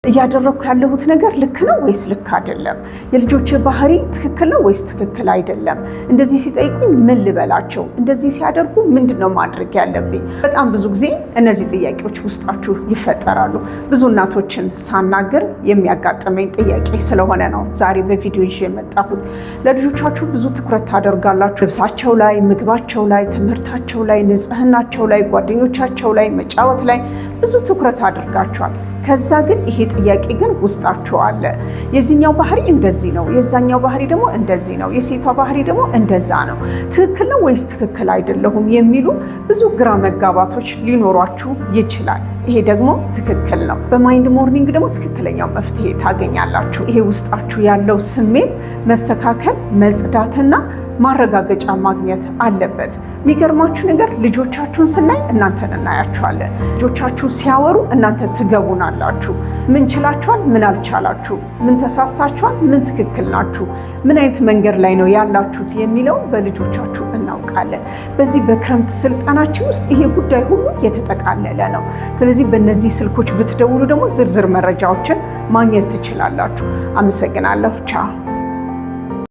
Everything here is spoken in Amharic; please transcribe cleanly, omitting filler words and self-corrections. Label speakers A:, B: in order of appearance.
A: እያደረግኩ ያለሁት ነገር ልክ ነው ወይስ ልክ አይደለም? የልጆች ባህሪ ትክክል ነው ወይስ ትክክል አይደለም? እንደዚህ ሲጠይቁኝ ምን ልበላቸው? እንደዚህ ሲያደርጉ ምንድን ነው ማድረግ ያለብኝ? በጣም ብዙ ጊዜ እነዚህ ጥያቄዎች ውስጣችሁ ይፈጠራሉ። ብዙ እናቶችን ሳናግር የሚያጋጥመኝ ጥያቄ ስለሆነ ነው ዛሬ በቪዲዮ ይዤ የመጣሁት። ለልጆቻችሁ ብዙ ትኩረት ታደርጋላችሁ። ልብሳቸው ላይ፣ ምግባቸው ላይ፣ ትምህርታቸው ላይ፣ ንጽህናቸው ላይ፣ ጓደኞቻቸው ላይ፣ መጫወት ላይ ብዙ ትኩረት አድርጋችኋል። ከዛ ግን ይሄ ጥያቄ ግን ውስጣችሁ አለ። የዚህኛው ባህሪ እንደዚህ ነው፣ የዛኛው ባህሪ ደግሞ እንደዚህ ነው፣ የሴቷ ባህሪ ደግሞ እንደዛ ነው፣ ትክክል ነው ወይስ ትክክል አይደለሁም የሚሉ ብዙ ግራ መጋባቶች ሊኖሯችሁ ይችላል። ይሄ ደግሞ ትክክል ነው። በ Mind Morning ደግሞ ትክክለኛው መፍትሄ ታገኛላችሁ። ይሄ ውስጣችሁ ያለው ስሜት መስተካከል፣ መጽዳትና ማረጋገጫ ማግኘት አለበት። የሚገርማችሁ ነገር ልጆቻችሁን ስናይ እናንተን እናያችኋለን። ልጆቻችሁ ሲያወሩ እናንተ ትገቡናላችሁ። ምን ችላችኋል? ምን አልቻላችሁ? ምን ተሳስታችኋል? ምን ትክክል ናችሁ? ምን አይነት መንገድ ላይ ነው ያላችሁት የሚለውን በልጆቻችሁ እናውቃለን። በዚህ በክረምት ስልጠናችን ውስጥ ይሄ ጉዳይ ሁሉ የተጠቃለለ ነው። ስለዚህ በእነዚህ ስልኮች ብትደውሉ ደግሞ ዝርዝር መረጃዎችን ማግኘት ትችላላችሁ። አመሰግናለሁ። ቻው።